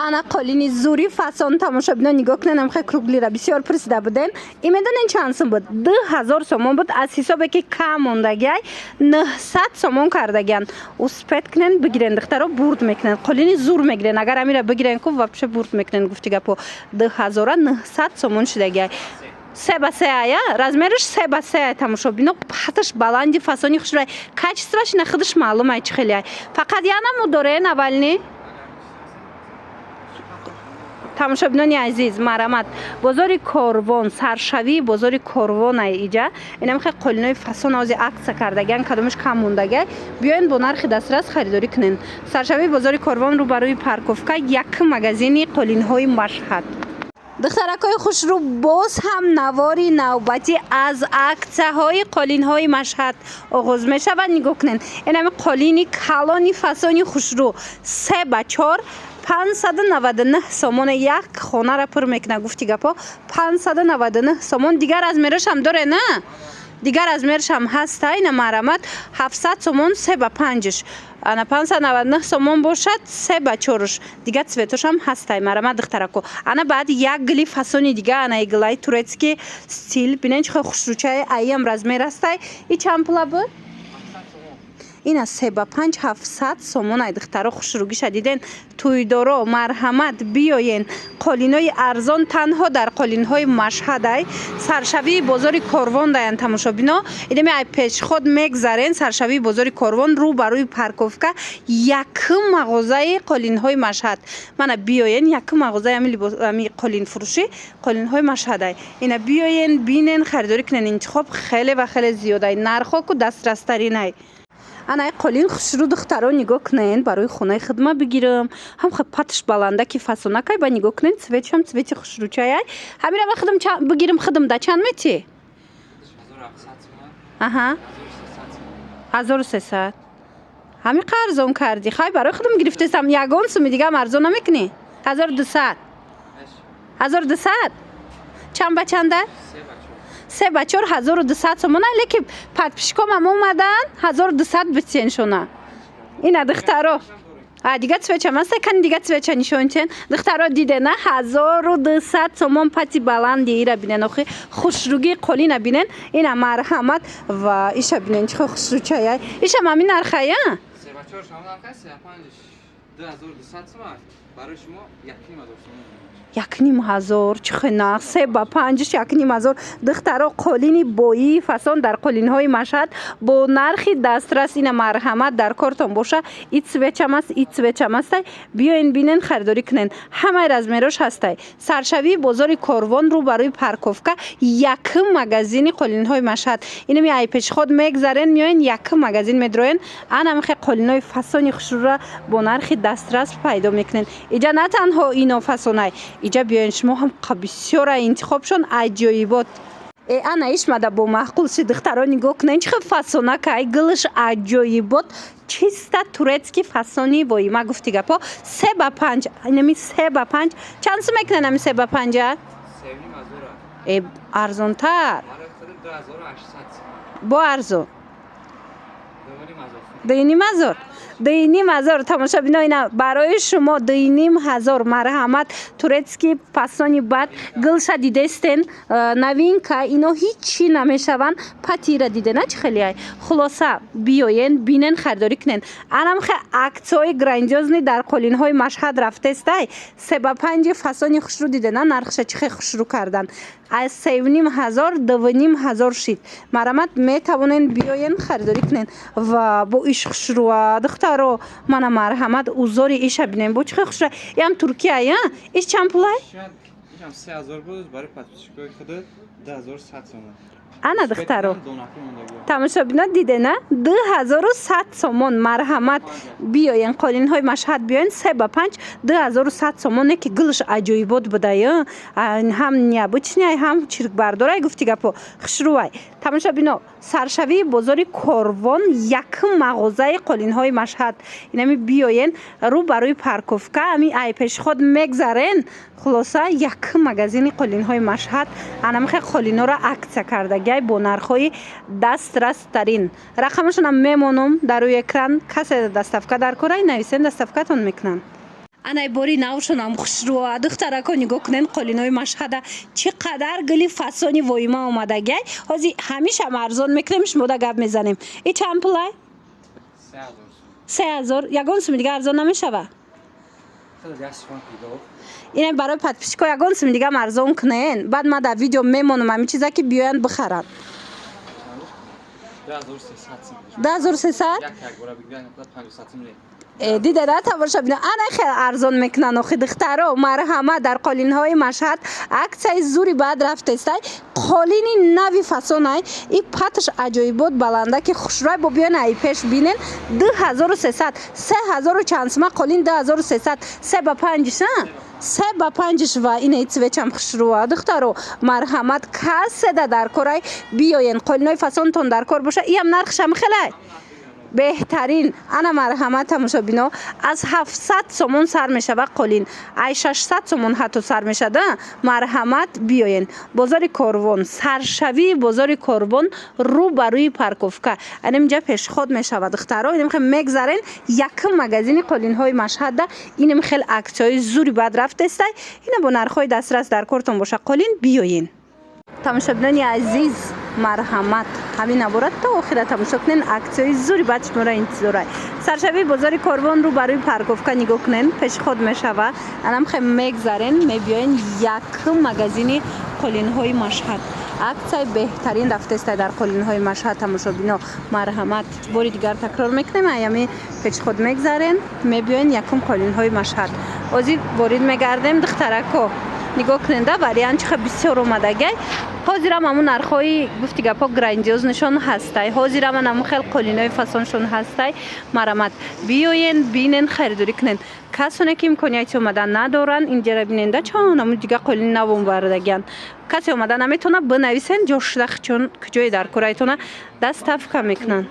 Ана қолини зури фасон, тамошобино, нигоҳ кунед. Амхе круглый ра бисёр пурсида будем. И медонен, чанд сум буд? 2000 сомон буд. Аз ҳисобе ки кам мондагиай, 900 сомон кардагиан. Успеть кунен, бигирен, духтаро, бурд мекунен. Қолини зур мегирен. Агар амира бигирен ку, вообще бурд мекунен. Гуфти гапо, 2000-а 900 сомон шудагиай. Се ба се ая, размер аш се ба се ай, тамошобино. Паташ баланди, фасони хушрай, качество ш ина худаш маълум ай, чӣ хеле ай. Фақат я намуд доре навални. Тамошобинони азиз, марҳамат, бозори Корвон, саршавии бозори Корвон ай иҷа. Инам хе қолинои фасон ози акция кардагиан, кадомаш кам мондагиай, биёен, бо нархи дастрас харидорӣ кунен. Саршавии бозори Корвон, рӯбарӯи парковка, як магазини қолинҳои Машҳад. Духтаракҳои хушрӯ, боз ҳам навори навбатӣ аз аксияҳои қолинҳои Машҳад оғоз мешавад. Нигоҳ кунед, инами қолини калони фасони хушрӯ, се ба чор, 599 сомон, як хонара пур мекунад. Гуфти гапо, 599 сомон. Дигар размер ошам доре на, дигар размер шам ҳаста. Ина, марҳамат, 700 сомон, се ба панҷш. Ана, 599 сомон бошад, се ба чоруш. Дигар цвет ошам ҳастай. Марҳамат, духтарако. Ана, баъд як гили фасони дига, ана гилаи турецкий стиль, бинен, чӣ хел хушрӯчае. Аиам размер ҳастай. И чанд пула буд? Ина, се ба панҷ, 700 сомон ай. Духтаро, хушрӯгиша диден? Тӯйдоро, марҳамат, биёен. Қолинои арзон танҳо дар қолинҳои Машҳад ай. Саршавии бозори Корвон даян, тамошобино. Инами ай пешход мегзарен, саршавии бозори Корвон, рӯ ба рӯи парковка, якум мағозаи қолинҳои Машҳад. Мана, биёен, якум мағозаи ами қолинфурӯшӣ, қолинҳои Машҳад ай. Ина, биёен, бинен, харидорӣ кунен. Интихоб хеле ва хеле зиёд ай, нархҳо ку дастрастарин ай. Ана, қолин хушрӯ, духтаро, нигоҳ кунен. Барои хонаи хидма бигирам. Ҳам хел патш баланда ки фасонакай. Ба нигоҳ кунен, цвет шам цвет и хушрӯчаяй. Ҳамира ба хидм бигирам, хидм да чанд метӣ? Аҳа, 1300. Ҳами қа арзон кардӣ. Хай, барои худам гирифтесам, ягон суми дигаам арзон намекунӣ? 1200, 1200. Чанд ба чанда? Се ба чор, 1200 сомона. Леки подписчик омам омадан, 1200 битсеншона. Ина, духтаро, а дига цвет чам аста? Кани, дига цвет ча нишонтен. Духтаро, дидена, 1200 сомон, пати баланди. Ира бинен, охи хушрӯгии қолина бинен. Ина, марҳамат, ва иша бинен, чӣ хел хушрӯчаяй. Ишам ҳамин нархая? Се ба чор шумо нарха, се панҷ 2200 сомон, барои шумо 1500 сомон. 1500? Чӣ хел нарх? Се ба панҷш 1500. Духтаро, қолини боии фасон дар қолинҳои Машҳад бо нархи дастрас. Ина, марҳамат, дар кортон боша. И цвет чам аст, и цвет чам астай. Биёен, бинен, харидорӣ кунен. Ҳамаи размер ош ҳастай. Саршавии бозори Корвон, рӯ барои парковка, якум магазини қолинҳои Машҳад. Инами ай пешход мегзарен, меоен, якум магазин медроен. Анамихе қолинҳои фасони хушрӯра бо нархи дастрас пайдо мекунен. Иҷа на танҳо ино фасонай, иҷа биёен шумо ҳам, бисёра интихобшон аҷоибот. Э, ана ишмада бо маъқул ши. Духтаро, нигоҳ кунен, чӣ хел фасонакай, гилш аҷоибот, чиста турецкий фасони воима. Гуфти гапо, се ба панҷ. Инами се ба панҷ чанд сум мекунен, ами се ба панҷа? Э, арзонтар. Бо арзон 2500, 2500. Тамошобино, ина барои шумо 2500. Марҳамат, турецкий фасони бад, гилша дидестен, новинка, ино ҳичи намешаванд. Патира дидена, чӣ хеле. Хулоса, биёен, бинен, харидорӣ кунен. Анамхе аксияҳои грандиозный дар қолинҳои Машҳад рафтестай. Се ба панҷи фасони хушрӯ дидена, нархша чӣ хел хушрӯ кардан? Аз 3500 2500 шид. Марҳамат, метавонен, биёен, харидорӣ кунен. Ва бо иш хушрӯа, духтаро. Мана, марҳамат, узори иша бинем, бо чӣ хел хушрӯа. Иам Туркия, я иш чанд пулай? Ишам 3000 буд, барои подписчик ои худат 2100 сомон. Ана, духтаро, тамошобино, дидена, 2100 сомон. Марҳамат, биёен, қолинҳои Машҳад биёен. Се ба панҷ, 2100 сомоне ки гулш аҷоибот будая, ҳам необычный, ҳам чиркбардорай. Гуфти гапо, хушрӯвай. Тамошобино, саршавии бозори Корвон, якум мағозаи қолинҳои Машҳад. Инами биёен, рӯ барои парковка, ами ай пешход мегзарен. Хулоса, якум магазини қолинҳои Машҳад анамихе қолинҳоро аксия кардагиай бо нархҳои дастрастарин. Рақамашонам мемонам дар рӯи экран. Касе доставка дар корай, нависен, доставка тон мекунанд. Анай бори навшонам хушрӯа. Духтарако, нигоҳ кунен, қолинои Машҳада чӣ қадар гули фасони воима омадагиай. Ҳозир ҳамишам арзон мекунем, шумода гап мезанем. И чанд пулай? 3000 сум. 3000. Ягон суми дига арзон намешава? Хеле як сифон пидо. Ина барои подписчико ягон суми дигам арзон кунен, баъд ма дар видео мемонам ҳамин чиза, ки биёянд, бихаранд. 2300 сум. 2300. Як як бора бигиран, 500 сум не. Дида, тамошобино, ана хеле арзон мекунанд охи. Духтаро, марҳамат, дар қолинҳои Машҳад аксияи зури баъд рафтестай. Қолини нави фасонай, и патш аҷоибот, баланда, ки хушрӯй бо. Биён, ай пеш бинен, 2300, 3000 чанд сума қолин, 2300, се ба панҷиш, а се ба панҷиш. Ва инаи цвечам хушрӯа. Духтаро, марҳамат, каседа дар корай, биёен, қолинои фасонтон дар кор боша. Иам нархшам хелай беҳтарин. Ана, марҳамат, тамошобино, аз 700 сомон сар мешава қолин, ай 600 сомон ҳатто сар мешада. Марҳамат, биёен, бозори Корвон, саршавии бозори Корвон, рӯ ба рӯи парковка, анаминҷа пешход мешава. Духтаро, инам хел мегзарен, якум магазини қолинҳои Машҳадда инам хел аксияҳои зури бад рафтестай. Ина бо нархҳои дастрас. Дар кортон боша қолин, биёен. Тамошобинони азиз, марҳамат, ҳамин набора то охира тамошо кунен, аксияҳои зури бад шуморо интизорай. Саршавии бозори Корвон, рӯ ба рӯи парковка, нигоҳ кунен, пешход мешава. Анам хе мегзарен, мебиёен, якум магазини қолинҳои Машҳад. Аксияи беҳтарин рафтестай дар қолинҳои Машҳад. Тамошобино, марҳамат, бори дигар такрор мекунем, аями пешход мегзарен, мебиёен, якум қолинҳои Машҳад. Ҳозир ворид мегардем. Духтарако, нигоҳ куненда, вариант чиха бисёр омадагай. Ҳозирам ҳамун нархҳои гуфти гапҳо грандиознишон ҳастай, ҳозирам ҳамун хел қолинои фасоншон ҳастай. Марҳамат, биёен, бинен, харидорӣ кунен. Касоне ки имконияти омадан надоранд, инҷара биненда, чон ҳамун дига қолини нав овардагиянд. Касе омада наметавона, бинависен, ҷо шуда, чун куҷое дар корайтона доставка мекунанд.